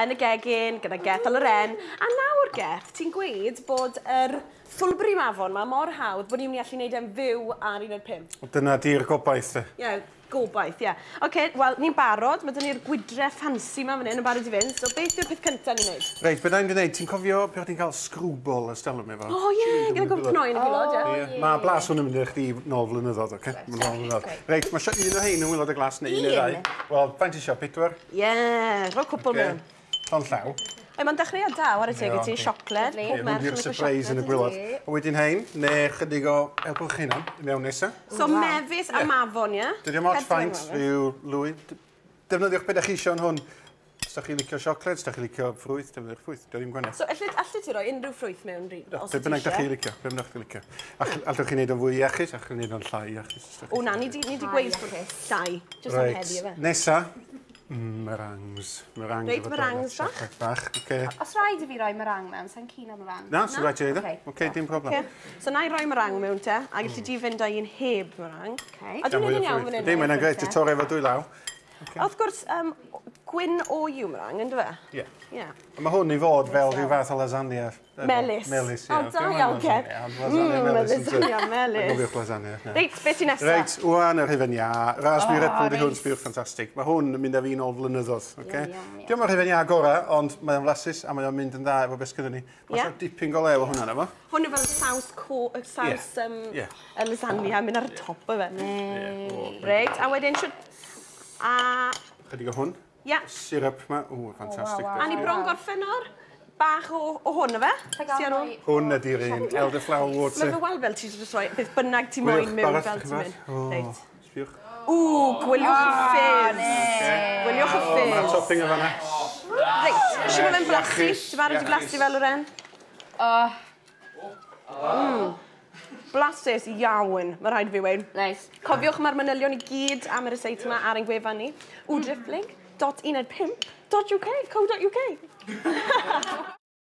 yn y gegin gyda Geth a Loren. A nawr, Geth, ti'n gweud bod yr ffwlbri mafon ma mor hawdd bod ni'n mynd i allu neud e'n fyw ar Uned 5. Dyna di'r gobaith, de. Ie, gobaith, ie. Ocê, wel, ni'n barod. Mae 'da ni'r gwydre ffansi 'ma fan hyn yn barod i fynd. So beth yw'r peth cyntaf ni'n neud? Reit, be da ni'n gwneud, ti'n cofio pe o't ti'n cael screwball ers talwm efo? O ie, gyda gwrdd cnoi yn y gwilod, ie. Ie, mae blas hwn yn mynd i chdi nôl flynyddoedd, oce? Mae'n nôl flynyddoedd. Reit, mae eisiau un o hein yn wylod y glas neu un neu ddau. Wel, faint isio, pedwar? Ie, rho cwpl mewn. Llond llaw. Ei, mae'n dechreuad da, ware teg i ti, siocled, pob merch yn licio surprise yn y gwilod. A wedyn hein, neu chydig o helpwch hunan i mewn nesa. So mefus a mafon, ie? Dydy o'm ots faint, rhyw lwy. Defnyddiwch be da chi isio yn hwn. Os da chi'n licio siocled, os da chi'n licio ffrwyth, defnyddiwch ffrwyth. Dio ddim gwahaniaeth. So allet ti roi unrhyw ffrwyth mewn, os ti Be bynnag da chi'n licio, be bynnag chi'n licio. Allwch chi wneud o'n fwy iachus, allwch chi wneud o'n llai iachus. O na, ni di gweud bod llai, jyst am heddi ife. Nesa, meringues. Meringues. Reit, meringues bach. Bach, oce. Os rhaid i fi roi meringue mewn, sa'n keen am meringue. Na, sy'n rhaid i neud e. Oce, dim problem. So na i roi meringue mewn te, a gallu di fynd â un heb meringue. A dwi'n neud yn iawn fan hyn. Dim, mae'n grêt, ti'n torri efo dwy law. Wrth gwrs, gwyn o yw meringue, ynddo fe? Ie. Ie. Mae hwn i fod fel rhyw fath o lasagna. Melys. Melys, ie. O, da iawn, Kev. Lasagna melys. Gofiwch lasagna. Reit, beth sy'n nesaf? Reit, wan yr hufen iâ. Raspberry Red Bull di hwn, sbiwch, ffantastig. Mae hwn yn mynd â fi nôl flynyddoedd. Diolch o'r hufen iâ gorau, ond mae o'n flasus a mae o'n mynd yn dda efo beth sgynnon ni. Mae yeah. dipyn go lew o hwnna, efo. Hwn yw fel saws, saws lasagna, mynd ar y top o fe. Reit, a wedyn, a... Chydig o hwn. Ie. Syrup ma. O, ffantastig. A ni bron gorffen o'r bach o hwn, efe? Hwn ydy'r un, elderflower water. Mae fe weld fel ti'n just rhoi beth bynnag ti'n moyn mewn fel ti'n mynd. O, sbiwch. Ww, gwyliwch y ffizz. Gwyliwch y ffizz. Mae'r topping o fanna. Reit, eisiau bod fe'n blasu? Ti'n barod i blasu fel, Loren? Blasus iawn, mae rhaid i fi weud. Nice. Cofiwch, mae'r manylion i gyd am y ryseit yma ar ein gwefan ni. www.uned5.uk, co.uk.